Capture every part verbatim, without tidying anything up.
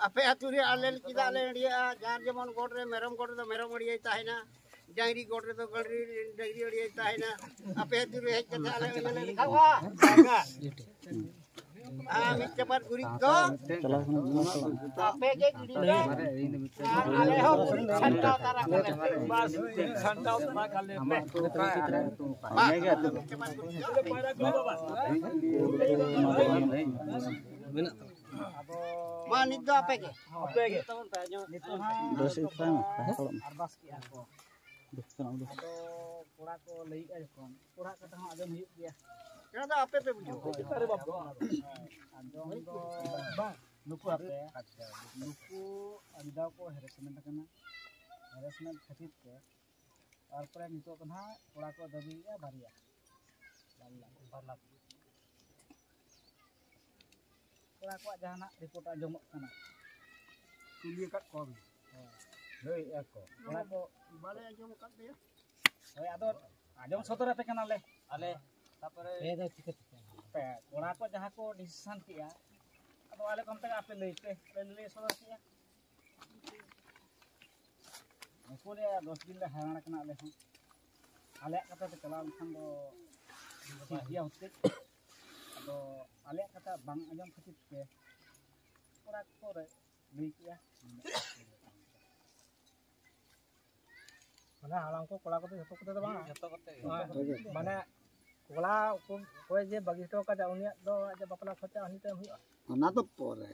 ᱟᱯᱮ ᱟᱹᱛᱩ ᱨᱮ ᱟᱞᱮ ᱪᱮᱫᱟᱜ ᱞᱮ ᱟᱹᱲᱤᱭᱟᱹᱜᱼᱟ? ᱡᱟᱨ ᱡᱮᱢᱚᱱ ᱜᱚᱰ ᱨᱮ ᱢᱮᱨᱚᱢ ᱜᱚᱰ ᱨᱮᱫᱚ ᱢᱮᱨᱚᱢ ᱟᱹᱲᱤᱭᱟᱹᱭ ᱛᱟᱦᱮᱱᱟ, ᱰᱟᱹᱝᱨᱤ ᱜᱚᱰ ᱨᱮᱫᱚ ᱰᱟᱹᱝᱨᱤ, ᱰᱟᱹᱝᱨᱤ ᱟᱹᱲᱤᱭᱟᱹᱭ ᱛᱟᱦᱮᱱᱟ᱾ ᱟᱯᱮ ᱟᱹᱛᱩ ᱨᱮ ᱦᱮᱡ ᱠᱟᱛᱮ ᱟᱞᱮ ᱟᱹᱲᱤᱭᱟᱹ ᱞᱮ ᱫᱮᱠᱷᱟᱣᱟ᱾ ᱟᱨ ᱢᱤᱫ ᱪᱟᱯᱟᱫ ᱜᱩᱨᱤᱡ ᱫᱚ ᱟᱯᱮ ᱜᱮ ᱜᱤᱰᱤ ᱯᱮ᱾ ᱟᱨ ᱟᱞᱮ ᱦᱚᱸ ᱜᱩᱨᱤᱡ ᱥᱟᱢᱴᱟᱣ ᱛᱟᱨᱟ ᱠᱟᱞᱮ ᱯᱮ᱾ ᱵᱟᱥ, ᱜᱩᱨᱤᱡ ᱥᱟᱢᱴᱟᱣ ᱛᱟᱨᱟ ᱠᱟᱞᱮ ᱯᱮ᱾ ᱢᱤᱫ ᱪᱟᱯᱟᱫ ᱜᱩᱨᱤᱡ ᱫᱚ ᱢᱟ, ᱱᱤᱛ ᱫᱚ ᱟᱯᱮ ᱜᱮ᱾ ᱟᱯᱮ ᱜᱮ᱾ ᱱᱤᱛᱚᱜ ᱦᱟᱸᱜ ᱵᱮᱥ ᱜᱮ ᱛᱟᱦᱮᱱᱟ, ᱛᱟᱦᱮᱸ ᱦᱟᱛᱟᱲᱚᱜ ᱢᱮ᱾ ᱟᱨᱫᱟᱥ ᱠᱮᱜᱼᱟ ᱠᱚ᱾ ᱫᱩᱠ ᱠᱟᱱᱟ, ᱩᱰᱩᱠ᱾ ᱟᱫᱚ ᱠᱚᱲᱟ ᱠᱚ ᱞᱟᱹᱭᱮᱜᱼᱟ ᱡᱚᱠᱷᱚᱱ, ᱠᱚᱲᱟ ᱠᱟᱛᱷᱟ ᱦᱚᱸ ᱟᱸᱡᱚᱢ ᱦᱩᱭᱩᱜ ᱜᱮᱭᱟ᱾ ᱚᱱᱟ ᱫᱚ ᱟᱯᱮ ᱯᱮ ᱵᱩᱡᱷᱟᱹᱣ᱾ ᱟᱨᱮ ᱵᱟᱵᱟ᱾ ᱟᱸᱡᱚᱢ ᱫᱚ ᱵᱟᱝ, ᱱᱩᱠᱩ ᱟᱯᱮ, ᱱᱩᱠᱩ ᱟᱹᱰᱤ ᱫᱷᱟᱣ ᱠᱚ ᱦᱮᱨᱮᱥᱢᱮᱱᱴ ᱟᱠᱟᱱᱟ᱾ ᱦᱮᱨᱮᱥᱢᱮᱱᱴ ᱠᱷᱟᱹᱛᱤᱨ ᱛᱮ ᱛᱟᱨᱯᱚᱨᱮ ᱱᱤᱛᱚᱜ ᱫᱚ ᱱᱟᱦᱟᱜ ᱠᱚᱲᱟ ᱠᱚ ᱫᱟᱹᱵᱤᱭᱮᱜᱼᱟ ᱵᱟᱨᱭᱟ, ᱵᱟᱨ ᱞᱟᱠᱷ, ᱵᱟᱨ ᱞᱟᱠᱷ᱾ ᱠᱚᱲᱟ ᱠᱚᱣᱟᱜ ᱡᱟᱦᱟᱱᱟᱜ ᱨᱤᱯᱳᱨᱴ ᱟᱸᱡᱚᱢᱚᱜ ᱠᱟᱱᱟ? ᱠᱩᱞᱤ ᱟᱠᱟᱫ ᱠᱚᱣᱟ ᱵᱤᱱ? ᱦᱮᱸ᱾ ᱞᱟᱹᱭᱮᱫᱼᱟ ᱠᱚ᱾ ᱠᱚᱲᱟ ᱠᱚ ᱵᱟᱞᱮ ᱟᱸᱡᱚᱢ ᱟᱠᱟᱫ ᱯᱮᱭᱟ᱾ ᱦᱳᱭ, ᱟᱫᱚ ᱟᱸᱡᱚᱢ ᱥᱚᱫᱚᱨ ᱟᱯᱮ ᱠᱟᱱᱟᱞᱮ᱾ ᱟᱞᱮ, ᱛᱟᱯᱚᱨᱮ ᱯᱮ ᱫᱚ ᱪᱤᱠᱟᱹ ᱛᱮᱯᱮ ᱟᱸᱡᱚᱢᱟ? ᱯᱮ, ᱠᱚᱲᱟ ᱠᱚ ᱡᱟᱦᱟᱸ ᱠᱚ ᱰᱤᱥᱤᱥᱚᱱ ᱠᱮᱜᱼᱟ, ᱟᱫᱚ ᱟᱞᱮ ᱠᱚ ᱢᱮᱛᱟ ᱟᱯᱮ ᱞᱟᱹᱭ ᱯᱮ, ᱟᱞᱮ ᱞᱮ ᱞᱟᱹᱭ ᱥᱚᱫᱚᱨ ᱠᱮᱜᱼᱟ᱾ ᱱᱩᱠᱩ ᱞᱮ ᱫᱚᱥ ᱫᱤᱱ ᱞᱮ ᱦᱟᱭᱨᱟᱱ ᱠᱟᱱᱟ ᱟᱞᱮ ᱦᱚᱸ᱾ ᱟᱞᱮᱭᱟᱜ ᱠᱟᱛᱷᱟ ᱛᱮ ᱪᱟᱞᱟᱣ ᱞᱮᱱᱠᱷᱟᱱ ᱫᱚ ᱴᱷᱤᱠ ᱜᱮᱭᱟ ᱦᱚᱛᱮᱡ᱾ ᱟᱫᱚ ᱟᱞᱮᱭᱟᱜ ᱠᱟᱛᱷᱟ ᱵᱟᱝ ᱟᱸᱡᱚᱢ ᱠᱷᱟᱹᱛᱤᱨ ᱛᱮ ᱠᱚᱲᱟ ᱠᱚ ᱞᱮ ᱞᱟᱹᱭ ᱠᱮᱜᱼᱟ᱾ ᱢᱟᱱᱮ ᱦᱟᱲᱟᱢ ᱠᱚ, ᱠᱚᱲᱟ ᱠᱚᱫᱚ ᱡᱷᱚᱛᱚ ᱠᱚᱛᱮ ᱫᱚ ᱵᱟᱝ᱾ ᱡᱷᱚᱛᱚ ᱠᱚᱛᱮ ᱜᱮ᱾ ᱢᱟᱱᱮ ᱠᱚᱲᱟ ᱚᱠᱚᱭ, ᱚᱠᱚᱭ ᱡᱮ ᱵᱟᱹᱜᱤ ᱦᱚᱴᱚ ᱠᱟᱫᱟ, ᱩᱱᱤᱭᱟᱜ ᱫᱚ ᱟᱡᱟᱜ ᱵᱟᱯᱞᱟ ᱠᱷᱚᱨᱪᱟ ᱩᱱᱤ ᱛᱮ ᱦᱩᱭᱩᱜᱼᱟ᱾ ᱚᱱᱟ ᱫᱚ ᱯᱚᱨᱮ᱾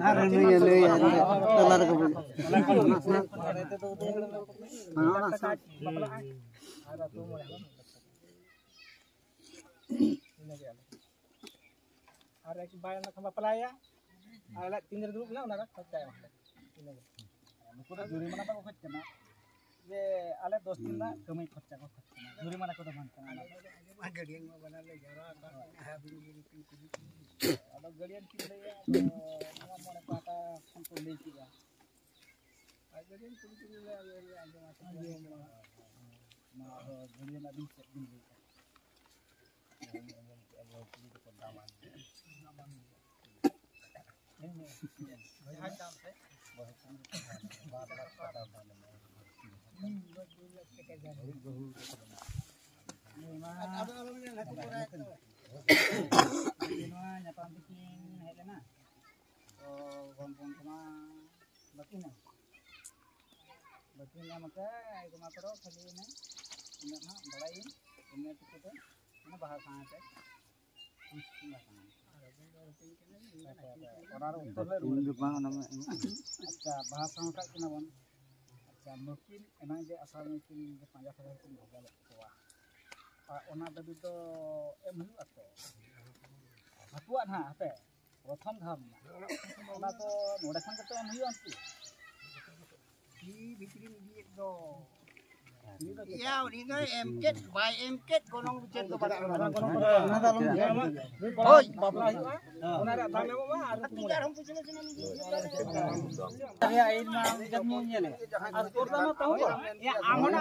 ᱟᱨ ᱱᱩᱭ, ᱱᱩᱭ, ᱱᱩᱭ, ᱴᱚᱞᱟ ᱨᱮᱠᱚ ᱵᱩᱡᱽ᱾ ᱦᱮᱸ, ᱚᱱᱟ ᱥᱟᱶ᱾ ᱵᱟᱯᱞᱟᱜᱼᱟᱭ᱾ ᱟᱨ ᱟᱹᱛᱩ ᱢᱚᱬᱮ ᱦᱚᱲ᱾ ᱤᱱᱟᱹᱜᱮ ᱟᱞᱮ᱾ ᱟᱨ ᱮᱠ ᱵᱟᱭ ᱚᱱᱟ ᱠᱷᱟᱱ ᱵᱟᱯᱞᱟᱭᱟ᱾ ᱟᱨ ᱟᱞᱮ ᱛᱤᱱ ᱨᱮ ᱫᱩᱲᱩᱵ ᱢᱮᱱᱟᱜᱼᱟ, ᱚᱱᱟ ᱨᱮ ᱠᱷᱚᱨᱪᱟᱭᱟ᱾ ᱤᱱᱟᱹᱜᱮ᱾ ᱱᱩᱠᱩ ᱫᱚ ᱡᱩᱨᱤᱢᱟᱱᱟ ᱵᱟᱠᱚ ᱠᱷᱚᱡ ᱠᱟᱱᱟ᱾ ᱡᱮ ᱟᱞᱮ ᱫᱚᱥ ᱫᱤᱱ ᱨᱮᱱᱟᱜ ᱠᱟᱹᱢᱤ ᱠᱷᱚᱨᱪᱟ ᱠᱚ ᱠᱷᱚᱡ ᱠᱟᱱᱟ, ᱡᱩᱨᱤᱢᱟᱱᱟ ᱠᱚᱫᱚ ᱵᱟᱝ ᱠᱟᱱᱟ᱾ ᱟᱫᱚ ᱜᱟᱹᱰᱤᱭᱟᱱ ᱠᱤᱱ ᱞᱟᱹᱭᱟ, ᱟᱫᱚ ᱱᱚᱣᱟ ᱢᱚᱬᱮ ᱯᱟᱦᱴᱟ ᱠᱷᱚᱱ ᱠᱚ ᱞᱟᱹᱭ ᱠᱮᱜᱼᱟ᱾ ᱟᱨ ᱜᱟᱹᱰᱤᱭᱟᱱ ᱠᱩᱞᱤ ᱠᱩᱞᱤ ᱞᱮ ᱟᱸᱡᱚᱢᱟ᱾ ᱱᱚᱣᱟ ᱫᱚ ᱜᱟᱹᱰᱤᱭᱟᱱ ᱟᱹᱵᱤᱱ ᱪᱮᱫ ᱵᱤᱱ ᱞᱟᱹᱭᱮᱜᱼᱟ? ᱟᱸᱡᱚᱢ ᱠᱮᱜᱼᱟ, ᱠᱩᱲᱤ ᱫᱚᱠᱚ ᱫᱟᱢᱟᱱ ᱜᱮᱭᱟ᱾ ᱫᱟᱢᱟᱱ ᱜᱮᱭᱟ᱾ ᱱᱚᱣᱟ ᱧᱟᱯᱟᱢ ᱛᱮᱠᱤᱱ ᱦᱮᱡ ᱞᱮᱱᱟ᱾ ᱛᱚ ᱜᱚᱱᱯᱚᱱ ᱠᱚᱢᱟ ᱵᱟᱹᱠᱤᱱ ᱧᱟᱢ, ᱵᱟᱹᱠᱤᱱ ᱧᱟᱢ ᱟᱠᱟᱫ ᱟᱭ ᱠᱚᱢᱟ ᱠᱚᱫᱚ ᱠᱷᱟᱹᱞᱤ ᱤᱱᱟᱹ ᱤᱱᱟᱹ ᱦᱟᱸᱜ ᱵᱟᱲᱟᱭᱟᱹᱧ ᱤᱱᱟᱹ ᱴᱩᱠᱩ ᱛᱮ ᱚᱱᱟ ᱵᱟᱦᱟ ᱥᱟᱶᱛᱮ ᱚᱱᱟ ᱥᱟᱶ᱾ ᱚᱱᱟ ᱨᱮ ᱩᱛᱛᱚᱨ ᱞᱮ ᱨᱩᱣᱟᱹᱲ ᱤᱧ ᱫᱚ ᱵᱟᱝ ᱚᱱᱟ ᱢᱟ ᱟᱪᱪᱷᱟ, ᱵᱟᱦᱟ ᱥᱟᱶ ᱠᱟᱜ ᱠᱤᱱᱟ ᱵᱚᱱ᱾ ᱟᱪᱪᱷᱟ, ᱱᱩᱠᱤᱱ ᱮᱱᱟᱝ ᱡᱮ ᱟᱥᱟᱢᱤ ᱠᱤᱱ ᱯᱟᱸᱡᱟ ᱠᱟᱛᱮ ᱠᱤᱱ ᱵᱷᱮᱡᱟ ᱞᱮᱫ ᱠᱚᱣᱟ, ᱟᱨ ᱚᱱᱟ ᱫᱟᱹᱵᱤ ᱫᱚ ᱮᱢ ᱦᱩᱭᱩᱜᱼᱟ ᱛᱚ? ᱦᱟᱹᱠᱩᱣᱟᱜ ᱱᱟᱦᱟᱜ ᱦᱟᱯᱮ ᱯᱨᱚᱛᱷᱚᱢ ᱫᱷᱟᱣ ᱢᱮᱱᱟᱜᱼᱟ, ᱚᱱᱟ ᱫᱚ ᱱᱚᱰᱮ ᱠᱷᱚᱱ ᱜᱮᱛᱚ ᱮᱢ ᱦᱩᱭᱩᱜᱼᱟ ᱩᱱᱠᱩ᱾ ᱵᱷᱤᱛᱨᱤ ᱤᱫᱤᱭᱮᱫ ᱫᱚ᱾ ᱭᱟ, ᱩᱱᱤ ᱫᱚ ᱮᱢ ᱠᱮᱫ ᱵᱟᱭ ᱮᱢ ᱠᱮᱫ ᱜᱚᱱᱚᱝ ᱵᱤᱪᱟᱹᱨ ᱫᱚ ᱵᱟᱹᱱᱩᱜᱼᱟ᱾ ᱚᱱᱟ ᱫᱚ ᱟᱞᱚᱢ ᱦᱳᱭ᱾ ᱵᱟᱯᱞᱟ ᱦᱩᱭᱩᱜᱼᱟ, ᱚᱱᱟ ᱨᱮᱭᱟᱜ ᱫᱟᱢ ᱮᱢᱚᱜ ᱢᱟ ᱟᱨ ᱛᱤᱱᱟᱹᱜ ᱟᱨᱦᱚᱸ ᱯᱩᱪᱷᱞᱟᱹ ᱥᱟᱱᱟ ᱢᱮᱭᱟ᱾ ᱨᱮᱭᱟᱜ ᱤᱧ ᱢᱟ ᱡᱚᱱᱢᱚᱧ ᱧᱮᱞᱮ᱾ ᱟᱨ ᱯᱚᱨᱫᱟ ᱢᱟ ᱛᱟᱦᱮᱸ ᱠᱚᱜ᱾ ᱭᱟ, ᱟᱢ ᱦᱚᱸ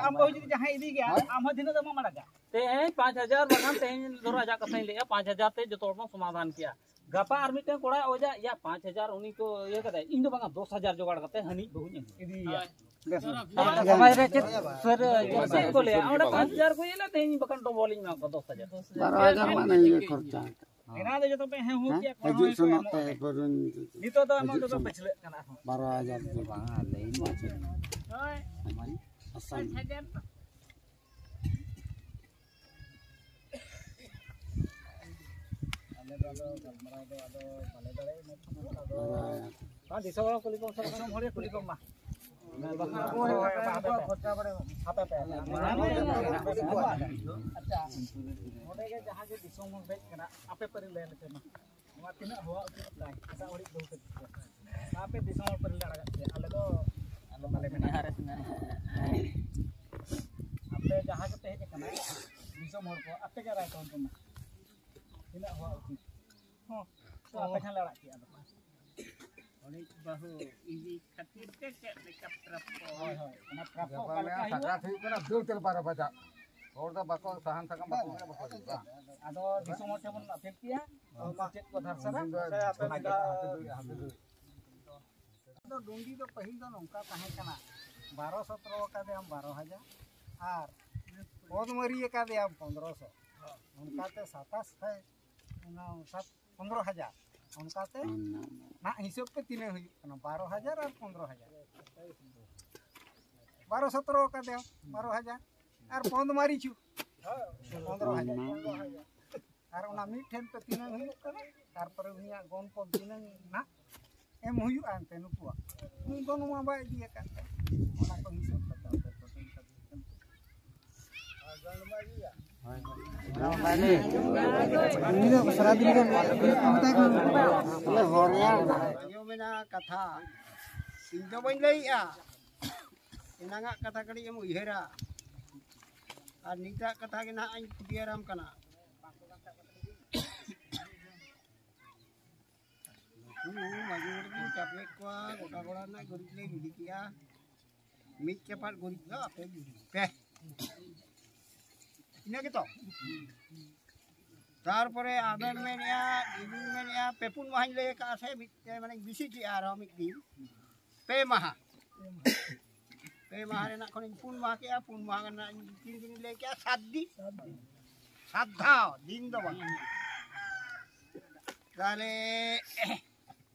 ᱟᱢ ᱦᱚᱸ ᱡᱩᱫᱤ ᱡᱟᱦᱟᱸᱭ ᱤᱫᱤᱭ ᱜᱮᱭᱟ, ᱟᱢ ᱦᱚᱸ ᱫᱷᱤᱱᱟᱹᱝ ᱫᱚ ᱮᱢᱚᱜ ᱢᱟ ᱞᱟᱜᱟᱜ᱾ ᱛᱮᱦᱮᱧ ᱯᱟᱸᱪ ᱦᱟᱡᱟᱨ ᱵᱟᱠᱷᱟᱱ ᱛᱮᱦᱮᱧ ᱫᱷᱚᱨᱚ ᱟᱡᱟᱜ ᱠᱟᱛᱷᱟᱧ ᱞᱟᱹᱭᱮᱜᱼᱟ, ᱯᱟᱸᱪ ᱦᱟᱡᱟᱨ ᱛᱮ ᱡᱚᱛᱚ ᱦᱚᱲ ᱵᱚᱱ ᱥᱚᱢᱟᱫᱷᱟᱱ ᱠᱮᱭᱟ᱾ ᱜᱟᱯᱟ ᱟᱨ ᱢᱤᱫᱴᱮᱱ ᱠᱚᱲᱟᱭ ᱚᱡᱟᱜ ᱭᱟ ᱯᱟᱸᱪ ᱦᱟᱡᱟᱨ, ᱩᱱᱤ ᱠᱚ ᱤᱭᱟᱹ ᱠᱟᱫᱟᱭ, ᱤᱧ ᱫᱚ ᱵᱟᱝᱟ ᱫᱚᱥ ᱦᱟᱡᱟᱨ ᱡᱚᱜᱟᱲ ᱠᱟᱛᱮ ᱦᱟᱹᱱᱤᱡ ᱵᱟᱹᱦᱩᱧ ᱟᱹᱜᱩ ᱤᱫᱤᱭᱮᱭᱟ᱾ ᱥᱚᱢᱟᱡᱽ ᱨᱮ ᱪᱮᱫ ᱥᱟᱹᱨ-, ᱪᱮᱫ ᱠᱚ ᱞᱟᱹᱭᱟ? ᱚᱸᱰᱮ ᱯᱟᱸᱪ ᱦᱟᱡᱟᱨ ᱠᱚ ᱤᱭᱟᱹ ᱞᱮᱫ, ᱛᱮᱦᱮᱧ ᱵᱟᱠᱷᱟᱱ ᱰᱚᱵᱚᱞᱤᱧ ᱮᱢᱟ ᱠᱚᱣᱟ ᱫᱚᱥ ᱦᱟᱡᱟᱨ᱾ ᱵᱟᱨᱚ ᱦᱟᱡᱟᱨ ᱢᱟ ᱱᱤᱭᱟᱹ ᱠᱷᱚᱨᱪᱟ᱾ ᱮᱱᱟ ᱫᱚ ᱡᱚᱛᱚ ᱯᱮ ᱦᱮᱸ ᱦᱩᱸ ᱦᱮᱸ? ᱠᱮᱫ ᱠᱚᱣᱟ, ᱦᱤᱡᱩᱜ ᱱᱚᱜᱼᱚᱭ ᱠᱚ ᱥᱮᱱᱚᱜ ᱮᱢᱚᱜ ᱛᱮ ᱠᱟᱱᱟ᱾ ᱵᱟᱨᱚ ᱱᱤᱛᱚᱜ ᱫᱚ ᱮᱢᱚᱜ ᱦᱤᱡᱩᱜ ᱫᱚ ᱥᱮᱱᱚᱜ᱾ ᱯᱟᱹᱪᱷᱞᱟᱹᱜ ᱠᱟᱱᱟ ᱟᱨᱦᱚᱸ᱾ ᱵᱟᱨᱚ ᱦᱟᱡᱟᱨ ᱫᱚ ᱵᱟᱝᱟ, ᱞᱟᱹᱭ ᱢᱮ᱾ ᱦᱳᱭ᱾ ᱟᱥᱟᱢ᱾ ᱯᱟᱸᱪ ᱦᱟᱡᱟᱨ ᱫᱚ᱾ ᱟᱞᱮ ᱫᱚ ᱟᱫᱚ ᱜᱟᱞᱢᱟᱨᱟᱣ ᱫᱚ ᱟᱫᱚ ᱵᱟᱞᱮ ᱫᱟᱲᱮᱭᱟᱜᱼᱟ, ᱤᱱᱟᱹ ᱠᱷᱟᱱ ᱟᱫᱚ ᱵᱟᱨᱚ ᱦᱟᱡᱟᱨ᱾ ᱵᱟᱝ, ᱫᱤᱥᱚᱢ ᱦᱚᱲ ᱠᱩᱞᱤ ᱠᱚᱢ ᱥᱮ, ᱫᱤᱥᱚᱢ ᱦᱚᱲ ᱜᱮ ᱠᱩᱞᱤ ᱠᱚᱢ ᱢᱟ᱾ ᱟᱵᱚ ᱦᱚᱸ ᱟᱵᱚᱣᱟᱜ ᱠᱷᱚᱨᱪᱟ ᱵᱟᱲᱮ ᱦᱟᱯᱮ ᱯᱮ᱾ ᱟᱪᱪᱷᱟ, ᱱᱚᱰᱮ ᱜᱮ ᱡᱟᱦᱟᱸ ᱜᱮ ᱫᱤᱥᱚᱢ ᱦᱚᱲ ᱦᱮᱡ ᱠᱟᱱᱟ, ᱟᱯᱮ ᱯᱟᱹᱨᱤ ᱞᱟᱹᱭ ᱞᱮᱯᱮ ᱢᱟ᱾ ᱱᱚᱣᱟ ᱛᱤᱱᱟᱹᱜ ᱦᱚᱲᱟᱜ ᱩᱪᱤᱛ ᱛᱟᱭ, ᱮᱴᱟᱜ ᱦᱚᱲᱤᱡ ᱵᱟᱹᱦᱩ ᱠᱚ ᱟᱯᱮ ᱫᱤᱥᱚᱢ ᱦᱚᱲ ᱯᱟᱹᱨᱤ ᱞᱮ ᱟᱲᱟᱜᱟᱜ ᱯᱮᱭᱟ, ᱟᱞᱮ ᱫᱚ ᱟᱞᱚ ᱵᱟᱞᱮ ᱢᱮᱱᱟ᱾ ᱟᱯᱮ ᱡᱟᱦᱟᱸ ᱜᱮᱯᱮ ᱦᱮᱡ ᱟᱠᱟᱱᱟ, ᱫᱤᱥᱚᱢ ᱦᱚᱲ ᱠᱚ, ᱟᱯᱮ ᱜᱮ ᱨᱟᱭ ᱛᱟᱵᱚᱱ ᱯᱮ ᱢᱟ᱾ ᱛᱤᱱᱟᱹᱜ ᱦᱚᱲᱟᱜ ᱩᱪᱤᱛ? ᱦᱚᱸ᱾ ᱛᱚ ᱟᱯᱮ ᱴᱷᱮᱱ ᱞᱮ ᱟᱲᱟᱜ ᱠᱮᱜᱼᱟ ᱟᱫᱚ᱾ ᱦᱚᱲᱤᱡ ᱵᱟᱹᱦᱩ ᱤᱫᱤ ᱠᱷᱟᱹᱛᱤᱨ ᱛᱮ ᱪᱮᱫ ᱞᱮᱠᱟ ᱯᱨᱟᱯᱚ? ᱦᱳᱭ, ᱦᱳᱭ, ᱚᱱᱟ ᱯᱨᱟᱯᱚ ᱜᱟᱯᱟ ᱚᱠᱟ ᱞᱮᱠᱟ ᱢᱮᱭᱟᱝ ᱦᱩᱭᱩᱜᱼᱟ? ᱥᱟᱠᱨᱟᱛ ᱦᱩᱭᱩᱜ ᱠᱟᱱᱟ, ᱫᱟᱹᱲ ᱛᱮ ᱵᱟᱨᱚ ᱵᱟᱡᱟᱜ᱾ ᱦᱚᱲ ᱫᱚ ᱵᱟᱠᱚ ᱥᱟᱦᱟᱱ ᱥᱟᱠᱟᱢ ᱵᱟᱠᱚ ᱧᱟᱢᱟ, ᱵᱟᱠᱚ ᱦᱤᱡᱩᱜᱼᱟ᱾ ᱟᱫᱚ ᱫᱤᱥᱚᱢ ᱦᱚᱲ ᱴᱷᱮᱱ ᱵᱚᱱ ᱟᱯᱮᱞ ᱠᱮᱭᱟ, ᱪᱮᱫ ᱠᱚ ᱫᱷᱟᱨᱥᱟᱨᱟ? ᱟᱫᱚ ᱰᱩᱝᱜᱤ ᱫᱚ ᱯᱟᱹᱦᱤᱞ ᱫᱚ ᱱᱚᱝᱠᱟ ᱛᱟᱦᱮᱸ ᱠᱟᱱᱟ, ᱵᱟᱨᱚ ᱥᱚᱛᱨᱚ ᱟᱠᱟᱫᱮᱭᱟᱢ ᱵᱟᱨᱚ ᱦᱟᱡᱟᱨ, ᱟᱨ ᱯᱚᱫᱽ ᱢᱟᱹᱨᱤ ᱟᱠᱟᱫᱮᱭᱟᱢ ᱯᱚᱱᱫᱽᱨᱚ ᱥᱚ, ᱚᱱᱠᱟᱛᱮ ᱥᱟᱛᱟᱥ ᱠᱷᱚᱡ ᱚᱱᱟ ᱥᱟᱛ ᱯᱚᱱᱫᱽᱨᱚ ᱦᱟᱡᱟᱨ, ᱚᱱᱠᱟᱛᱮ ᱱᱟᱜ ᱦᱤᱥᱟᱹᱵ ᱛᱮ ᱛᱤᱱᱟᱹᱜ ᱦᱩᱭᱩᱜ ᱠᱟᱱᱟ? ᱵᱟᱨᱚ ᱦᱟᱡᱟᱨ ᱟᱨ ᱯᱚᱱᱫᱽᱨᱚ ᱦᱟᱡᱟᱨ, ᱵᱟᱨᱚ ᱥᱚᱛᱨᱚ ᱟᱠᱟᱫᱮᱭᱟᱢ ᱵᱟᱨᱚ ᱦᱟᱡᱟᱨ, ᱟᱨ ᱯᱚᱱᱫᱽ ᱢᱟᱹᱨᱤᱪ ᱯᱚᱱᱫᱽᱨᱚ ᱦᱟᱡᱟᱨ᱾ ᱟᱨ ᱚᱱᱟ ᱢᱤᱫ ᱴᱷᱮᱱ ᱛᱮ ᱛᱤᱱᱟᱹᱝ ᱦᱩᱭᱩᱜ ᱠᱟᱱᱟ, ᱛᱟᱨᱯᱚᱨᱮ ᱩᱱᱤᱭᱟᱜ ᱜᱚᱱᱯᱚᱱ ᱛᱤᱱᱟᱹᱝ ᱱᱟᱜ ᱮᱢ ᱦᱩᱭᱩᱜᱼᱟ ᱮᱱᱛᱮ ᱱᱩᱠᱩᱣᱟᱜ᱾ ᱩᱱᱤ ᱫᱚ ᱱᱚᱣᱟ ᱵᱟᱭ ᱤᱫᱤ ᱟᱠᱟᱫ ᱛᱟᱭ᱾ ᱚᱱᱟ ᱠᱚ ᱦᱤᱥᱟᱹᱵ ᱠᱟᱛᱮ ᱟᱯᱮ ᱠᱚ ᱴᱷᱮᱱ ᱠᱷᱟᱹᱛᱤᱨ ᱛᱮ᱾ ᱩᱱᱤ ᱫᱚ ᱥᱟᱨᱟ ᱫᱤᱱ ᱜᱮ ᱢᱮᱛᱟᱭ ᱠᱟᱱᱟ᱾ ᱟᱸᱡᱚᱢ ᱢᱮᱱᱟᱜ ᱠᱟᱛᱷᱟ, ᱤᱧ ᱫᱚ ᱵᱟᱹᱧ ᱞᱟᱹᱭᱮᱜᱼᱟ, ᱮᱱᱟᱝᱟᱜ ᱠᱟᱛᱷᱟ ᱠᱟᱹᱴᱤᱡ ᱮᱢ ᱩᱭᱦᱟᱹᱨᱟ, ᱟᱨ ᱱᱤᱛᱟᱜ ᱠᱟᱛᱷᱟ ᱜᱮ ᱱᱟᱦᱟᱜ ᱤᱧ ᱠᱩᱞᱤᱭᱟᱨᱟᱢ ᱠᱟᱱᱟ᱾ ᱱᱩᱠᱩ ᱢᱟᱹᱡᱷᱤ ᱦᱚᱲ ᱠᱚ ᱪᱟᱯᱮᱫ ᱠᱚᱣᱟ, ᱜᱚᱴᱟ ᱜᱚᱲᱟ ᱨᱮᱱᱟᱜ ᱜᱩᱨᱤᱡ ᱞᱮ ᱜᱤᱰᱤ ᱠᱮᱜᱼᱟ, ᱢᱤᱫ ᱪᱟᱯᱟᱫ ᱜᱩᱨᱤᱡ ᱫᱚ ᱟᱯᱮ ᱜᱤᱰᱤ ᱯᱮ, ᱤᱱᱟᱹ ᱜᱮᱛᱚ᱾ ᱛᱟᱨᱯᱚᱨᱮ ᱟᱢᱮᱢ ᱢᱮᱱᱮᱜᱼᱟ, ᱤᱧᱤᱧ ᱢᱮᱱᱮᱜᱼᱟ, ᱯᱮ ᱯᱩᱱ ᱢᱟᱦᱟᱧ ᱞᱟᱹᱭ ᱟᱠᱟᱫᱼᱟ ᱥᱮ ᱢᱤᱫ, ᱢᱟᱱᱮᱧ ᱵᱮᱥᱤ ᱠᱮᱜᱼᱟ ᱟᱨᱦᱚᱸ ᱢᱤᱫ ᱫᱤᱱ, ᱯᱮ ᱢᱟᱦᱟ᱾ ᱯᱮ ᱢᱟᱦᱟ ᱨᱮᱱᱟᱜ ᱠᱷᱚᱱᱤᱧ ᱯᱩᱱ ᱢᱟᱦᱟ ᱠᱮᱜᱼᱟ, ᱯᱩᱱ ᱢᱟᱦᱟ ᱨᱮᱱᱟᱜ ᱤᱧ ᱛᱤᱱ ᱫᱤᱱᱤᱧ ᱞᱟᱹᱭ ᱠᱮᱜᱼᱟ? ᱥᱟᱛ ᱫᱤᱱ, ᱥᱟᱛ ᱫᱷᱟᱣ, ᱫᱤᱱ ᱫᱚ ᱵᱟᱝ᱾ ᱛᱟᱦᱞᱮ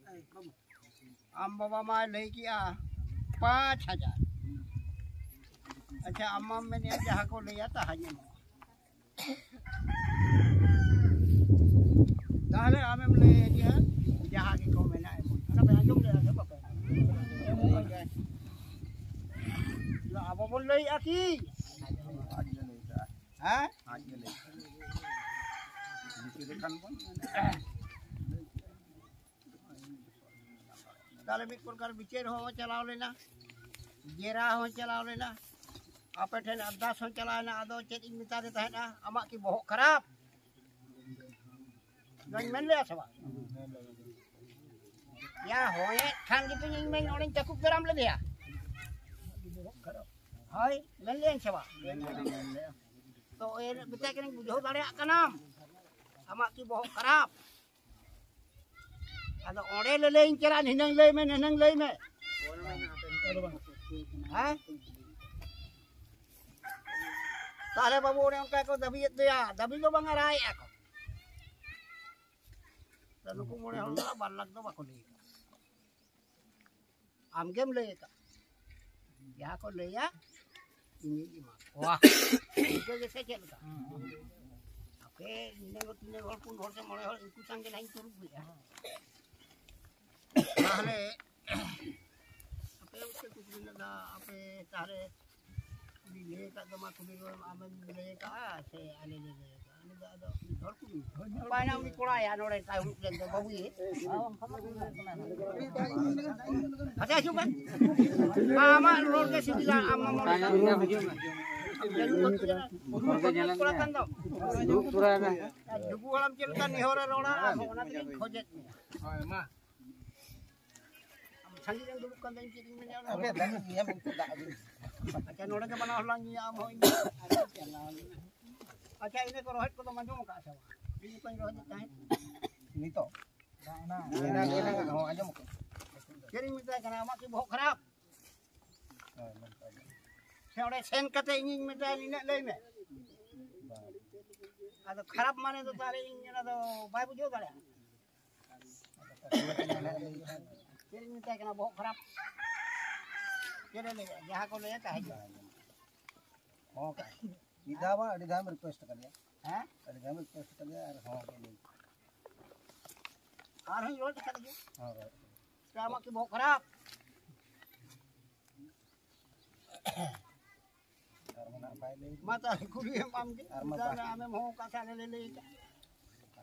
ᱟᱢ ᱵᱟᱵᱟ ᱢᱟᱭ ᱞᱟᱹᱭ ᱠᱮᱜᱼᱟ ᱯᱟᱸᱪ ᱦᱟᱡᱟᱨ᱾ ᱟᱪᱪᱷᱟ, ᱟᱢ ᱢᱟᱢ ᱢᱮᱱᱮᱜᱼᱟ ᱡᱟᱦᱟᱸ ᱠᱚ ᱞᱟᱹᱭᱟ ᱛᱟᱦᱟᱧ ᱮᱢᱚᱜᱼᱟ᱾ ᱛᱟᱦᱞᱮ ᱟᱢᱮᱢ ᱞᱟᱹᱭ ᱠᱮᱜᱼᱟ ᱡᱟᱦᱟᱸ ᱜᱮᱠᱚ ᱢᱮᱱᱟ ᱮᱢᱚᱜ᱾ ᱚᱱᱟ ᱯᱮ ᱟᱸᱡᱚᱢ ᱞᱮᱜᱼᱟ ᱥᱮ ᱵᱟᱯᱮ? ᱟᱵᱚ ᱵᱚᱱ ᱞᱟᱹᱭᱮᱜᱼᱟ ᱠᱤ? ᱦᱮᱸ? ᱛᱟᱦᱞᱮ ᱢᱤᱫ ᱯᱨᱚᱠᱟᱨ ᱵᱤᱪᱟᱹᱨ ᱦᱚᱸ ᱪᱟᱞᱟᱣ ᱞᱮᱱᱟ, ᱡᱮᱨᱟ ᱦᱚᱸ ᱪᱟᱞᱟᱣ ᱞᱮᱱᱟ, ᱟᱯᱮ ᱴᱷᱮᱱ ᱟᱨᱫᱟᱥ ᱦᱚᱸ ᱪᱟᱞᱟᱣ ᱮᱱᱟ᱾ ᱟᱫᱚ ᱪᱮᱫ ᱤᱧ ᱢᱮᱛᱟᱫᱮ ᱛᱟᱦᱮᱸᱫᱼᱟ, ᱟᱢᱟᱜ ᱠᱤ ᱵᱚᱦᱚᱜ ᱠᱷᱟᱨᱟᱯ? ᱱᱚᱣᱟᱧ ᱢᱮᱱ ᱞᱮᱜᱼᱟ ᱥᱮ ᱵᱟᱝ? ᱭᱟ, ᱦᱚᱭᱮᱫ ᱠᱷᱟᱱ ᱜᱮᱛᱚᱧ ᱤᱧ ᱢᱮᱱ ᱚᱸᱰᱮᱧ ᱪᱟᱹᱠᱩᱵ ᱫᱟᱨᱟᱢ ᱞᱮᱫᱮᱭᱟ᱾ ᱦᱳᱭ, ᱢᱮᱱ ᱞᱮᱜᱼᱟᱹᱧ ᱥᱮ ᱵᱟᱝ? ᱢᱮᱛᱟᱭ ᱠᱟᱹᱱᱟᱹᱧ, ᱵᱩᱡᱷᱟᱹᱣ ᱫᱟᱲᱮᱭᱟᱜ ᱠᱟᱱᱟᱢ? ᱟᱢᱟᱜ ᱠᱤ ᱵᱚᱦᱚᱜ ᱠᱷᱟᱨᱟᱯ? ᱟᱫᱚ ᱚᱸᱰᱮ ᱞᱟᱹᱞᱟᱹᱭᱤᱧ ᱪᱟᱞᱟᱜᱼᱟ, ᱱᱤᱱᱟᱹᱝ ᱞᱟᱹᱭ ᱢᱮ, ᱱᱤᱱᱟᱹᱝ ᱞᱟᱹᱭ ᱢᱮ᱾ ᱦᱮᱸ? ᱛᱟᱦᱞᱮ ᱵᱟᱹᱵᱩ, ᱚᱱᱮ ᱚᱱᱠᱟ ᱠᱚ ᱫᱟᱹᱵᱤᱭᱮᱫ ᱫᱚᱭᱟ, ᱫᱟᱹᱵᱤ ᱫᱚ ᱵᱟᱝᱟ, ᱨᱟᱭᱮᱫᱼᱟ ᱠᱚ᱾ ᱛᱚ, ᱱᱩᱠᱩ ᱢᱚᱬᱮ ᱦᱚᱲ ᱫᱚ ᱵᱟᱨ ᱞᱟᱠᱷ ᱫᱚ ᱵᱟᱠᱚ ᱞᱟᱹᱭ ᱠᱟᱫᱟ᱾ ᱟᱢᱜᱮᱢ ᱞᱟᱹᱭ ᱟᱠᱟᱫ, ᱡᱟᱦᱟᱸ ᱠᱚ ᱞᱟᱹᱭᱟ, ᱤᱧᱤᱧ ᱮᱢᱟ ᱠᱚᱣᱟ᱾ ᱤᱱᱠᱟᱹ ᱜᱮᱥᱮ ᱪᱮᱫ ᱞᱮᱠᱟ? ᱟᱯᱮ ᱱᱤᱱᱟᱹᱜ ᱦᱚᱲ, ᱛᱤᱱᱟᱹᱜ ᱦᱚᱲ, ᱯᱩᱱ ᱦᱚᱲ ᱥᱮ ᱢᱚᱬᱮ ᱦᱚᱲ, ᱩᱱᱠᱩ ᱥᱟᱝᱜᱮ ᱱᱟᱦᱟᱜ ᱤᱧ ᱛᱩᱲᱩᱠ ᱜᱮᱭᱟ᱾ ᱛᱟᱦᱞᱮ ᱟᱯᱮ ᱢᱤᱫᱴᱮᱱ ᱠᱩᱠᱞᱤ ᱢᱮᱱᱟᱜᱼᱟ, ᱟᱯᱮ ᱛᱟᱦᱞᱮ ᱩᱱᱤ ᱞᱟᱹᱭ ᱟᱠᱟᱫ ᱫᱚ ᱢᱟ ᱠᱩᱞᱤ ᱨᱮ ᱟᱢᱮᱢ ᱞᱟᱹᱭ ᱟᱠᱟᱫᱼᱟ ᱥᱮ ᱟᱞᱮ ᱞᱮ ᱞᱟᱹᱭ ᱟᱠᱟᱫᱼᱟ? ᱩᱱᱤ ᱫᱚ ᱟᱫᱚ ᱢᱤᱫ ᱦᱚᱲ ᱠᱩᱞᱤ ᱢᱮ᱾ ᱵᱟᱭ ᱧᱟᱢ ᱩᱱᱤ ᱠᱚᱲᱟᱭᱟ ᱱᱚᱰᱮ ᱛᱟᱭᱚᱢ ᱨᱮᱱ ᱫᱚ ᱵᱟᱹᱵᱩᱭᱮ᱾ ᱟᱪᱪᱷᱟ, ᱦᱤᱡᱩᱜ ᱢᱮ᱾ ᱟᱢᱟᱜ ᱨᱚᱲ ᱜᱮ ᱥᱤᱵᱤᱞᱟ, ᱟᱢ ᱢᱟ ᱢᱚᱱᱮ ᱠᱟᱜ ᱢᱮ᱾ ᱠᱚᱲᱟ ᱠᱟᱱ ᱫᱚ᱾ ᱫᱩᱲᱩᱵ ᱛᱚᱨᱟᱭ ᱢᱮ᱾ ᱟᱨ ᱡᱩᱜᱩ ᱦᱟᱲᱟᱢ ᱪᱮᱫ ᱞᱮᱠᱟ ᱱᱮᱦᱚᱨᱮ ᱨᱚᱲᱟ, ᱟᱨ ᱚᱱᱟ ᱛᱮᱜᱤᱧ ᱠᱷᱚᱡᱮᱫ ᱢᱮᱭᱟ᱾ ᱦᱳᱭ, ᱢᱟ᱾ ᱟᱢ ᱥᱟᱺᱜᱤᱧ ᱨᱮᱢ ᱫᱩᱲᱩᱵ ᱠᱟᱱ ᱫᱚ ᱤᱧ ᱪᱮᱫ ᱤᱧ ᱢᱮᱱᱟ, ᱚᱱᱟ ᱟᱯᱮ ᱫᱟᱜ ᱧᱩᱭᱟᱢ, ᱩᱱᱠᱩ ᱫᱟᱜ ᱟᱹᱜᱩᱭ ᱢᱮ᱾ ᱟᱪᱪᱷᱟ, ᱱᱚᱰᱮ ᱜᱮ ᱵᱟᱱᱟ ᱦᱚᱲ ᱞᱟᱝ ᱧᱩᱭᱟ, ᱟᱢ ᱦᱚᱸ ᱤᱧ ᱦᱚᱸ᱾ ᱟᱪᱪᱷᱟ, ᱤᱱᱟᱹ ᱠᱚ ᱨᱚᱦᱮᱫ ᱠᱚᱫᱚᱢ ᱟᱸᱡᱚᱢ ᱟᱠᱟᱫᱼᱟ ᱥᱮ ᱵᱟᱝ? ᱤᱧ ᱚᱠᱚᱧ ᱨᱚᱦᱮᱫ ᱛᱟᱦᱮᱸᱫ᱾ ᱱᱤᱛᱚᱜ? ᱮᱱᱟᱝ, ᱮᱱᱟᱝ, ᱮᱱᱟᱝ ᱦᱚᱸ ᱟᱸᱡᱚᱢ ᱟᱠᱟᱫ᱾ ᱪᱮᱫ ᱤᱧ ᱢᱮᱛᱟᱭ ᱠᱟᱱᱟ, ᱟᱢᱟᱜ ᱠᱤ ᱵᱚᱦᱚᱜ ᱠᱷᱟᱨᱟᱯ? ᱦᱳᱭ, ᱢᱮᱱ ᱠᱟᱜ ᱜᱮ᱾ ᱥᱮ ᱚᱸᱰᱮ ᱥᱮᱱ ᱠᱟᱛᱮ ᱤᱧᱤᱧ ᱢᱮᱛᱟᱭᱟ, ᱱᱤᱱᱟᱹᱜ ᱞᱟᱹᱭ ᱢᱮ᱾ ᱵᱟᱝ᱾ ᱟᱫᱚ ᱠᱷᱟᱨᱟᱯ ᱢᱟᱱᱮ ᱫᱚ ᱛᱟᱦᱞᱮ ᱤᱧ ᱚᱱᱟ ᱫᱚ ᱵᱟᱭ ᱵᱩᱡᱷᱟᱹᱣ ᱫᱟᱲᱮᱭᱟᱜᱼᱟ᱾ ᱪᱮᱫ ᱤᱧ ᱢᱮᱛᱟᱭ ᱠᱟᱱᱟ, ᱵᱚᱦᱚᱜ ᱠᱷᱟᱨᱟᱯ? ᱪᱮᱫ ᱮ ᱞᱟᱹᱭᱟ? ᱡᱟᱦᱟᱸ ᱠᱚ ᱞᱟᱹᱭᱟ, ᱛᱟᱦᱮᱸ ᱜᱮ᱾ ᱦᱚᱸ, ᱢᱤᱫ ᱫᱷᱟᱣ ᱵᱟᱝ, ᱟᱹᱰᱤ ᱫᱷᱟᱣ ᱮᱢ request ᱟᱠᱟᱫᱮᱭᱟ᱾ ᱦᱮᱸ? ᱟᱹᱰᱤ ᱫᱷᱟᱣ ᱮᱢ request ᱟᱠᱟᱫᱮᱭᱟ, ᱟᱨ ᱦᱚᱸ ᱠᱚ ᱞᱟᱹᱭ᱾ ᱟᱨᱦᱚᱸᱧ ᱨᱚᱲ ᱟᱠᱟᱫ ᱜᱮ᱾ ᱦᱚᱸ, ᱨᱚᱲ᱾ ᱥᱮ ᱟᱢᱟᱜ ᱠᱤ ᱵᱚᱦᱚᱜ ᱠᱷᱟᱨᱟᱯ? ᱟᱨ ᱢᱟ ᱱᱟᱜ ᱵᱟᱭ ᱞᱟᱹᱭ᱾ ᱢᱟ ᱛᱟᱦᱞᱮ ᱠᱩᱞᱤᱭᱮᱢ ᱟᱢ ᱜᱮ᱾ ᱟᱨ ᱢᱟ ᱵᱟᱭ᱾ ᱟᱢᱮᱢ ᱦᱚᱦᱚ ᱠᱟᱜ ᱥᱮ ᱟᱞᱮ ᱞᱮ ᱞᱟᱹᱭ ᱠᱟᱜ?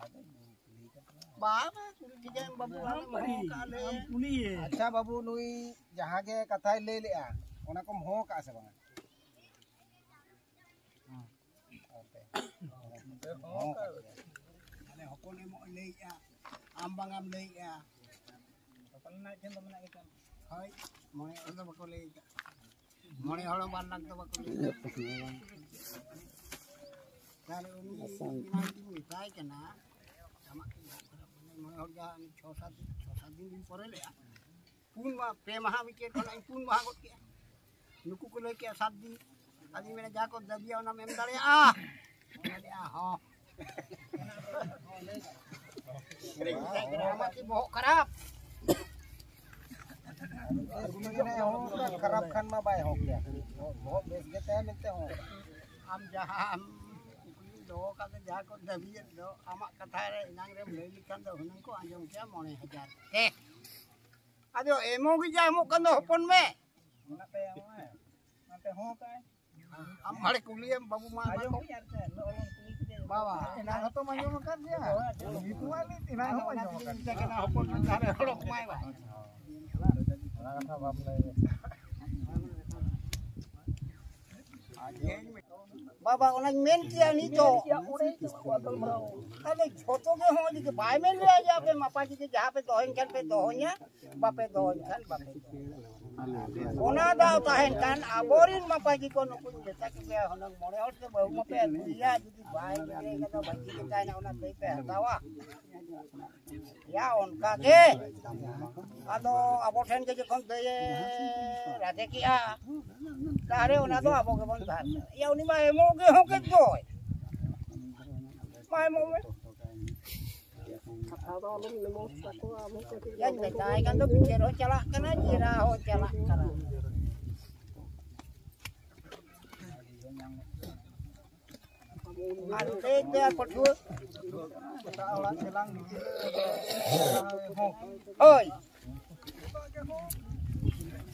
ᱟᱫᱚ ᱠᱩᱞᱤ ᱠᱟᱱᱟ᱾ ᱵᱟᱝ, ᱵᱟᱝ, ᱠᱩᱞᱤ ᱴᱷᱤᱠᱟᱹᱭᱮᱢ ᱵᱟᱹᱵᱩ, ᱟᱢᱮᱢ ᱦᱚᱦᱚ ᱠᱟᱜ ᱞᱮ᱾ ᱟᱪᱪᱷᱟ ᱵᱟᱹᱵᱩ, ᱱᱩᱭ ᱡᱟᱦᱟᱸ ᱜᱮ ᱠᱟᱛᱷᱟᱭ ᱞᱟᱹᱭ ᱞᱮᱜᱼᱟ, ᱚᱱᱟ ᱠᱚᱢ ᱦᱚᱦᱚ ᱠᱟᱜᱼᱟ ᱥᱮ ᱵᱟᱝᱟ? ᱦᱚᱦᱚ ᱠᱟᱜ ᱜᱮᱭᱟ᱾ ᱟᱞᱮ ᱦᱚᱯᱚᱱ ᱮᱢᱚᱜ ᱮ ᱞᱟᱹᱭᱮᱜᱼᱟ, ᱟᱢ ᱵᱟᱝᱟᱢ ᱞᱟᱹᱭᱮᱜᱼᱟ᱾ ᱦᱚᱯᱚᱱ ᱨᱮᱱᱟᱜ ᱴᱷᱮᱱ ᱫᱚ ᱢᱮᱱᱟᱜ ᱜᱮᱪᱚ᱾ ᱦᱳᱭ, ᱢᱚᱬᱮ ᱦᱚᱲ ᱫᱚ ᱵᱟᱠᱚ ᱞᱟᱹᱭ ᱠᱟᱜ᱾ ᱢᱚᱬᱮ ᱦᱚᱲ ᱦᱚᱸ ᱵᱟᱨ ᱞᱟᱠᱷ ᱫᱚ ᱵᱟᱠᱚ ᱞᱟᱹᱭ ᱠᱟᱜ᱾ ᱟᱨ ᱩᱱᱤ ᱟᱥᱟᱢ᱾ ᱮᱱᱟᱝ ᱜᱤᱧ ᱢᱮᱛᱟᱭ ᱠᱟᱱᱟ, ᱟᱢᱟᱜ ᱠᱤ ᱫᱟᱜ ᱠᱷᱟᱨᱟᱯ? ᱢᱟᱱᱮ ᱢᱚᱬᱮ ᱦᱚᱲ ᱡᱟᱦᱟᱸ ᱩᱱᱤ ᱪᱷᱚ ᱥᱟᱛ ᱫᱤᱱ, ᱪᱷᱚ ᱥᱟᱛ ᱫᱤᱱ ᱞᱤᱧ ᱯᱚᱨᱮ ᱞᱮᱫᱼᱟ᱾ ᱯᱩᱱ ᱢᱟ, ᱯᱮ ᱢᱟᱦᱟ ᱵᱷᱤᱛᱤᱨ ᱠᱷᱚᱱᱟᱜ ᱤᱧ ᱯᱩᱱ ᱢᱟᱦᱟ ᱜᱚᱫ ᱠᱮᱫᱼᱟ᱾ ᱱᱩᱠᱩ ᱠᱚ ᱞᱟᱹᱭ ᱠᱮᱫᱼᱟ ᱥᱟᱛ ᱫᱤᱱ᱾ ᱟᱫᱚᱧ ᱢᱮᱱᱟ, ᱡᱟ ᱠᱚ ᱫᱟᱹᱵᱤᱭᱟ ᱚᱱᱟᱢ ᱮᱢ ᱫᱟᱲᱮᱭᱟᱜᱼᱟ? ᱚᱱᱟ ᱞᱟᱹᱭᱟ, ᱦᱚᱸ᱾ ᱟᱢᱟᱜ ᱠᱤ ᱵᱚᱦᱚᱜ ᱠᱷᱟᱨᱟᱯ? ᱠᱷᱟᱨᱟᱯ ᱠᱷᱟᱱ ᱢᱟ ᱵᱟᱭ ᱦᱚᱸ ᱠᱮᱭᱟ᱾ ᱵᱚᱦᱚᱜ ᱵᱮᱥ ᱜᱮ ᱛᱟᱦᱮᱸ ᱢᱮᱱᱛᱮ ᱦᱚᱸ᱾ ᱟᱢ ᱡᱟᱦᱟᱸ ᱠᱩᱠᱞᱤᱢ ᱫᱚᱦᱚ ᱠᱟᱜ ᱫᱚ, ᱡᱟᱦᱟᱸ ᱠᱚ ᱫᱟᱹᱵᱤᱭᱮᱫ ᱫᱚ, ᱟᱢᱟᱜ ᱠᱟᱛᱷᱟ ᱨᱮ ᱮᱱᱟᱝ ᱨᱮᱢ ᱞᱟᱹᱭ ᱞᱮᱠᱷᱟᱱ ᱫᱚ ᱦᱩᱱᱟᱹᱝ ᱠᱚ ᱟᱸᱡᱚᱢ ᱠᱮᱭᱟ ᱢᱚᱬᱮ ᱦᱟᱡᱟᱨ ᱛᱮ᱾ ᱟᱫᱚ ᱮᱢᱚᱜ ᱜᱮ ᱡᱟ ᱮᱢᱚᱜ ᱠᱟᱱ ᱫᱚ ᱦᱚᱯᱚᱱ ᱢᱮ᱾ ᱚᱱᱟᱛᱮ ᱦᱚᱸᱜᱼᱚᱭ, ᱚᱱᱟᱛᱮ ᱦᱚᱸ ᱠᱟᱭ᱾ ᱟᱢ ᱦᱟᱲᱮ ᱠᱩᱞᱤᱭᱮᱢ ᱵᱟᱹᱵᱩ ᱢᱟ ᱟᱸᱡᱚᱢ ᱠᱚ᱾ ᱠᱤᱧ ᱟᱨ ᱪᱮᱫ, ᱱᱚᱜᱼᱚ ᱱᱚᱣᱟ ᱠᱩᱞᱤ ᱠᱮᱫᱮ᱾ ᱵᱟᱵᱟ᱾ ᱮᱱᱟᱝ ᱦᱚᱸᱛᱚᱢ ᱟᱸᱡᱚᱢ ᱟᱠᱟᱫ ᱜᱮᱭᱟ᱾ ᱱᱤᱛᱚᱜ ᱢᱟ ᱱᱤᱛ ᱮᱱᱟᱝ ᱟᱫᱚ ᱦᱚᱸ ᱚᱱᱟ ᱟᱸᱡᱚᱢ ᱛᱮᱜᱮᱧ ᱟᱠᱟᱫ ᱢᱮᱛᱟᱭ ᱠᱟᱱᱟ, ᱦᱚᱯᱚᱱ ᱢᱮ, ᱛᱟᱦᱞᱮ ᱚᱰᱚᱠ ᱢᱟᱭ ᱵᱟᱝ᱾ ᱚᱱᱟ ᱠᱟᱛᱷᱟ ᱵᱟᱢ ᱞᱟᱹᱭ᱾ ᱵᱟᱵᱟ, ᱚᱱᱟᱧ ᱢᱮᱱ ᱠᱮᱭᱟ ᱱᱤᱛᱚᱜ᱾ ᱟᱫᱚ ᱡᱷᱚᱛᱚ ᱜᱮ ᱦᱚᱸ ᱡᱩᱫᱤ ᱵᱟᱭ ᱢᱮᱱ ᱞᱮᱭᱟ ᱡᱮ ᱟᱯᱮ ᱢᱟᱯᱟ ᱡᱩᱫᱤ ᱡᱟᱦᱟᱸ ᱯᱮ ᱫᱚᱦᱚᱭᱮᱱ ᱠᱷᱟᱱ ᱯᱮ ᱫᱚᱦᱚᱭᱟ, ᱵᱟᱯᱮ ᱫᱚᱦᱚᱭᱮᱱ ᱠᱷᱟᱱ ᱵᱟᱯᱮ ᱫᱚᱦᱚᱭᱟ᱾ ᱚᱱᱟ ᱫᱟᱣ ᱛᱟᱦᱮᱱ ᱠᱷᱟᱱ ᱟᱵᱚᱨᱮᱱ ᱢᱟᱯᱟᱡᱤ ᱠᱚ ᱱᱩᱠᱩᱧ ᱢᱮᱛᱟ ᱠᱚᱜᱮᱭᱟ, ᱦᱩᱱᱟᱹᱝ ᱢᱚᱬᱮ ᱦᱚᱲ ᱛᱮ ᱵᱟᱹᱦᱩ ᱢᱟᱯᱮ ᱟᱹᱜᱩᱭᱮᱭᱟ, ᱡᱩᱫᱤ ᱵᱟᱭ ᱞᱟᱹᱭ ᱠᱟᱫᱟ ᱵᱟᱹᱡᱤ ᱞᱮᱠᱟᱭᱱᱟ, ᱚᱱᱟ ᱠᱟᱹᱭ ᱯᱮ ᱦᱟᱛᱟᱣᱟ᱾ ᱭᱟ ᱚᱱᱠᱟ ᱜᱮ᱾ ᱟᱫᱚ ᱟᱵᱚ ᱴᱷᱮᱱ ᱜᱮ ᱡᱚᱠᱷᱚᱱ ᱫᱟᱹᱭᱮ ᱞᱟᱫᱮ ᱠᱮᱜᱼᱟ, ᱛᱟᱦᱞᱮ ᱚᱱᱟ ᱫᱚ ᱟᱵᱚ ᱜᱮᱵᱚᱱ ᱫᱷᱟᱨ ᱠᱟᱜᱼᱟ᱾ ᱭᱟ ᱩᱱᱤ ᱢᱟ ᱮᱢᱚᱜ ᱜᱮ ᱦᱚᱸ ᱜᱮᱫ ᱫᱚᱭ᱾ ᱢᱟ ᱮᱢᱚᱜ ᱢᱮ᱾ ᱠᱟᱛᱷᱟ ᱫᱚ ᱟᱞᱚᱢ ᱮᱢᱚᱜ ᱛᱟᱠᱚᱣᱟ, ᱟᱵᱚ ᱠᱚ ᱪᱮᱫ ᱭᱟᱧ ᱢᱮᱛᱟᱭ ᱠᱟᱱ ᱫᱚ ᱵᱤᱪᱟᱹᱨ ᱦᱚᱸ ᱪᱟᱞᱟᱜ ᱠᱟᱱᱟ, ᱡᱮᱨᱟ ᱦᱚᱸ ᱪᱟᱞᱟᱜ ᱠᱟᱱᱟ᱾ ᱟᱨ ᱞᱟᱹᱭ ᱯᱮ ᱯᱟᱹᱴᱷᱩᱣᱟᱹ᱾ ᱮᱴᱟᱜ ᱚᱲᱟᱜ ᱪᱟᱞᱟᱝ ᱜᱤᱫᱽᱨᱟᱹ ᱦᱚᱸ᱾ ᱦᱳᱭ᱾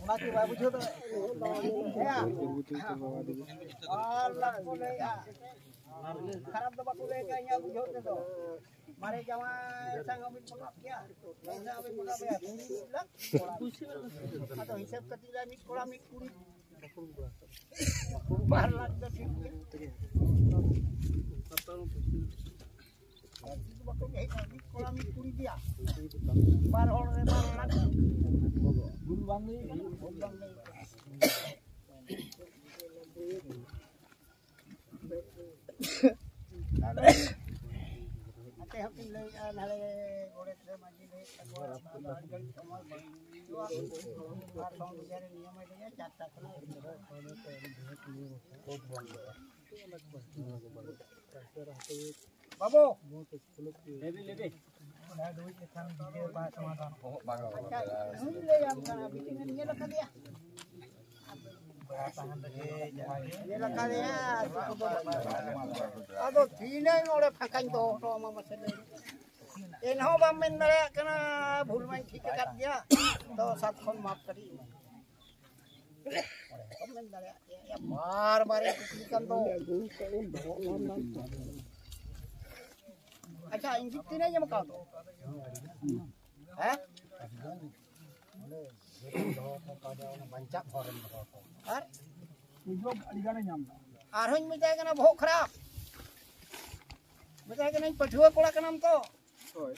ᱚᱱᱟ ᱠᱤ ᱵᱟᱭ ᱵᱩᱡᱷᱟᱹᱣ ᱫᱟᱲᱮᱭᱟᱜ? ᱟᱨ ᱞᱟᱹᱭᱟ᱾ ᱠᱷᱟᱨᱟᱯ ᱫᱚ ᱵᱟᱠᱚ ᱞᱟᱹᱭ ᱠᱟᱜ ᱤᱧᱟᱹᱜ ᱵᱩᱡᱷᱟᱹᱣ ᱛᱮᱫᱚ᱾ ᱢᱟᱨᱮ ᱡᱟᱶᱟᱭ ᱥᱟᱝ ᱦᱚᱸ ᱵᱤᱱ ᱯᱚᱴᱟᱣ ᱠᱮᱭᱟ, ᱤᱧ ᱥᱟᱝ ᱦᱚᱸ ᱵᱤᱱ ᱯᱚᱴᱟᱣ ᱠᱮᱭᱟ᱾ ᱟᱫᱚ ᱦᱤᱥᱟᱹᱵ ᱠᱟᱛᱮ ᱞᱮ ᱢᱤᱫ ᱠᱚᱲᱟ ᱢᱤᱫ ᱠᱩᱲᱤ᱾ ᱵᱟᱨ ᱞᱟᱠᱷ ᱫᱚ ᱴᱷᱤᱠ ᱜᱮᱭᱟ᱾ ᱵᱟᱠᱚ ᱞᱟᱹᱭ ᱠᱟᱜ, ᱢᱤᱫ ᱠᱚᱲᱟ ᱢᱤᱫ ᱠᱩᱲᱤ ᱜᱮᱭᱟ᱾ ᱵᱟᱨ ᱦᱚᱲ ᱨᱮ ᱵᱟᱨ ᱞᱟᱠᱷ᱾ ᱵᱷᱩᱞ ᱵᱟᱝ ᱦᱩᱭ ᱠᱟᱱᱟ? ᱵᱷᱩᱞ ᱵᱟᱝ ᱦᱩᱭ ᱠᱟᱱᱟ᱾ ᱵᱟᱹᱵᱩ᱾ ᱞᱟᱹᱭ ᱵᱤᱱ, ᱞᱟᱹᱭ ᱵᱤᱱ᱾ ᱚᱱᱟ ᱫᱩᱲᱩᱵ ᱞᱮᱠᱷᱟᱱ ᱵᱤᱪᱟᱹᱨ ᱵᱟᱭ ᱥᱚᱢᱟᱫᱷᱟᱱ᱾ ᱚᱦᱚᱸᱜ, ᱵᱟᱝ, ᱵᱟᱝ, ᱵᱟᱝ᱾ ᱟᱪᱪᱷᱟ, ᱤᱧ ᱞᱟᱹᱭᱟᱢ ᱠᱟᱱᱟ, ᱵᱤᱴᱤ ᱵᱮᱱ ᱧᱮᱞ ᱟᱠᱟᱫᱮᱭᱟ? ᱧᱮᱞ ᱟᱠᱟᱫᱮᱭᱟ, ᱟᱫᱚ ᱛᱤᱱᱟᱹᱜ ᱱᱚᱰᱮ ᱯᱷᱟᱸᱠᱟᱧ ᱫᱚᱦᱚ ᱦᱚᱴᱚ ᱟᱢᱟ, ᱢᱟᱥᱮ ᱞᱟᱹᱭ ᱢᱮ᱾ ᱮᱱᱦᱚᱸ ᱵᱟᱢ ᱢᱮᱱ ᱫᱟᱲᱮᱭᱟᱜ ᱠᱟᱱᱟ, ᱵᱷᱩᱞ ᱢᱟᱧ ᱴᱷᱤᱠ ᱟᱠᱟᱫ ᱜᱮᱭᱟ, ᱛᱚ ᱥᱟᱛ ᱠᱷᱚᱱ ᱢᱟᱯ ᱠᱟᱹᱴᱤᱡ ᱮᱢᱟᱹᱧ ᱢᱮ᱾ ᱵᱟᱢ ᱢᱮᱱ ᱫᱟᱲᱮᱭᱟᱜ ᱜᱮᱭᱟ, ᱵᱟᱨ ᱵᱟᱨ ᱮ ᱠᱩᱠᱞᱤ ᱠᱟᱱ ᱫᱚ᱾ ᱟᱪᱪᱷᱟ, ᱤᱧ ᱜᱮ ᱛᱤᱱᱟᱹᱜ ᱤᱧ ᱮᱢ ᱟᱠᱟᱣᱟᱫ ᱫᱚ? ᱦᱮᱸ? ᱵᱟᱧᱪᱟᱜ ᱵᱷᱚᱨ ᱨᱮᱢ ᱫᱚᱦᱚ ᱠᱚᱣᱟ᱾ ᱟᱨ ᱟᱹᱰᱤ ᱜᱟᱱᱮ ᱧᱟᱢ ᱮᱫᱟ᱾ ᱟᱨᱦᱚᱸᱧ ᱢᱮᱛᱟᱭ ᱠᱟᱱᱟ, ᱵᱚᱦᱚᱜ ᱠᱷᱟᱨᱟᱯ᱾ ᱢᱮᱛᱟᱭ ᱠᱟᱹᱱᱟᱹᱧ, ᱯᱟᱹᱴᱷᱩᱣᱟᱹ ᱠᱚᱲᱟ ᱠᱟᱱᱟᱢ ᱛᱚ? ᱦᱳᱭ᱾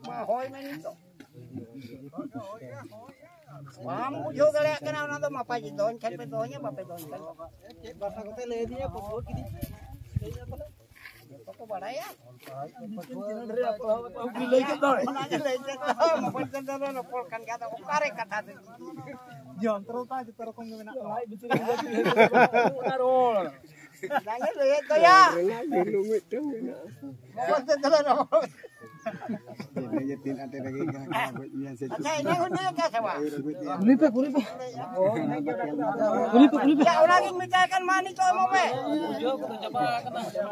ᱢᱟ ᱦᱳᱭ ᱢᱮ ᱱᱤᱛᱚᱜ᱾ ᱵᱟᱢ ᱵᱩᱡᱷᱟᱹᱣ ᱫᱟᱲᱮᱭᱟᱜ ᱠᱟᱱᱟ, ᱚᱱᱟ ᱫᱚ ᱢᱟᱯᱟᱭ ᱫᱚᱦᱚᱧ ᱠᱷᱟᱱ ᱯᱮ ᱫᱚᱦᱚᱧᱟ, ᱵᱟᱯᱮ ᱫᱚᱦᱚᱧ ᱠᱷᱟᱱ ᱵᱟᱝ᱾ ᱪᱮᱫ ᱵᱷᱟᱥᱟ ᱠᱚᱛᱮ ᱞᱟᱹᱭ ᱟᱫᱤᱧᱟ, ᱯᱟᱹᱴᱷᱩᱣᱟᱹ ᱠᱤᱫᱤᱧ᱾ ᱡᱚᱛᱚ ᱠᱚ ᱵᱟᱲᱟᱭᱟ᱾ ᱞᱟᱹᱭ ᱠᱮᱫ ᱫᱚ᱾ ᱚᱱᱟ ᱜᱮ ᱞᱟᱹᱭ ᱠᱮᱫ ᱫᱚ᱾ ᱢᱚᱠᱚᱧ ᱪᱟᱸᱫᱚ ᱫᱚ ᱨᱚᱯᱚᱲ ᱠᱟᱱ ᱜᱮᱭᱟ, ᱟᱫᱚ ᱚᱠᱟᱨᱮ ᱠᱟᱛᱷᱟ ᱫᱚ? ᱡᱚᱱᱛᱨᱚ ᱛᱟ ᱡᱚᱛᱚ ᱨᱚᱠᱚᱢ ᱜᱮ ᱢᱮᱱᱟᱜ ᱠᱚᱣᱟ᱾ ᱚᱱᱟ ᱨᱚᱲ᱾ ᱚᱱᱟ ᱜᱮ ᱞᱟᱹᱭᱮᱫ ᱫᱚᱭᱟ᱾ ᱨᱮᱱᱟᱜ ᱵᱷᱮᱞᱩ ᱢᱤᱫᱴᱟᱝ ᱢᱮᱱᱟᱜᱼᱟ᱾ ᱢᱚᱠᱚᱧ ᱪᱟᱸᱫᱚ ᱫᱚ ᱨᱚᱯᱚᱲ᱾ ᱤᱱᱟᱹᱜᱮ ᱛᱤᱱ ᱟᱴᱮ ᱨᱮᱜᱮ ᱜᱚᱡ ᱢᱮᱭᱟ ᱥᱮ ᱪᱮᱫ? ᱟᱪᱪᱷᱟ, ᱤᱱᱟᱹ ᱦᱚᱸ ᱞᱟᱹᱭ ᱟᱠᱟᱫ ᱥᱮ ᱵᱟᱝ? ᱠᱩᱞᱤ ᱯᱮ, ᱠᱩᱞᱤ ᱯᱮ᱾ ᱠᱩᱞᱤ ᱯᱮ, ᱠᱩᱞᱤ ᱯᱮ᱾ ᱭᱟ, ᱚᱱᱟᱜᱤᱧ ᱢᱮᱛᱟᱭ ᱠᱟᱱ, ᱢᱟ ᱱᱤᱛᱚᱜ ᱮᱢᱚᱜ ᱢᱮ᱾ ᱡᱚᱛᱚ ᱪᱟᱵᱟ ᱟᱠᱟᱱᱟ, ᱠᱷᱟᱹᱞᱤ᱾